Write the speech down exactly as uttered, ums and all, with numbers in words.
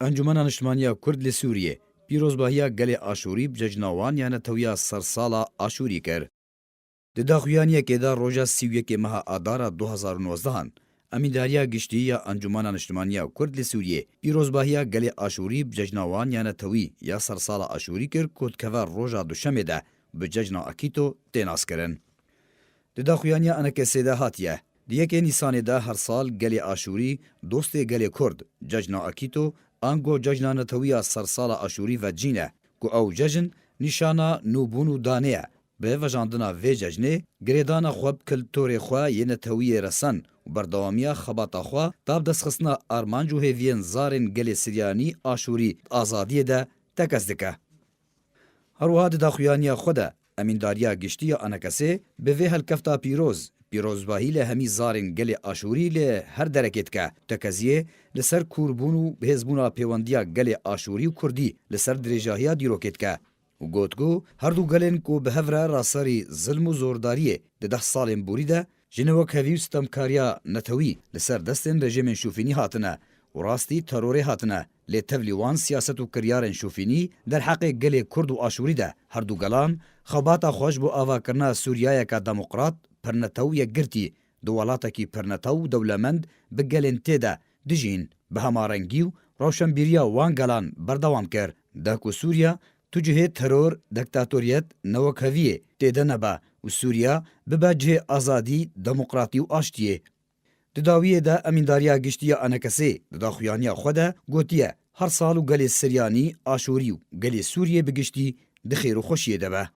Encûmena Niştimaniya Kurd li Sûriyê pîrozbahiya gelê Aşûrî bi cejna wan ya netewiya sersala Aşûrî kir. Di daxuyaniyekê de roja sî û yekê meha Adara du hezar û nozdehan, Emîndariya Giştî ya Encûmena Niştimaniya Kurd li Sûriyê pîrozbahiya gelê Aşûrî bi cejna wan ya netewî ya sersala Aşûrî kir ku dikeve roja Duşemê de bi cejna Akîto tê naskirin. Di daxuyaniya ENKSê de hatiye, di yekê Nîsanê de her sal gelê Aşûrî, dostê gelê Kurd, cejna Akîto, ango cejna netewiya sersala Aşûrî vedicîne, ku ew cejn nîşana nûbûn û danê ye. Bi vejandina vê cejnê, girêdana xwe bi kulturê xwe yê netewiyê resen û berdewamiya xebata xwe da bi destxistina armanc û hêviyên zarên gelê Siryanî Aşûrî di azadiyê de tekez dike. Her wiha di daxuyaniya xwe de, Emîndariya Giştî ya ENKSê bi vê helkefta pîroz, pîrozbahî li hemî zarên gelê Aşûrî li her derekê dike. Tekeziyê li ser kûrbûn û bihêzbûna pêwendiya gelê Aşûrî û Kurdî li ser dirêjahiya dîrokê dike û got ku her du gelên ku bi hev re raserî zilm û zordariyê di deh salên borî de ji newekhevî û sitemkariya netewî li ser destên rejîmên şûfînî hatine û rastî terorê hatine, lê tevlî wan siyaset û kiryarên şûfînî derheqê gelê Kurd û Aşûrî de her du gelan xebata xwe ji bo avakirina Sûriyayeke demokrat, pirnetew û yekgirtî di welatekî pirnetew û dewlemend bi gelên tê de dijîn, bi hemarengî û rewşenbîriya wan gelan berdewam kir. Da ku Sûriya tu cihê teror, diktatoriyet, newekheviyê tê de nebe û Sûriya bibe cihê azadî, demokratî û aştiyê. Di dawiyê de Emîndariya Giştî ya ENKSê di daxuyaniya xwe de gotiye, her sal û gelê Siryanî, Aşûrî û gelê Sûriyê bi giştî di xêr û xweşiyê de be.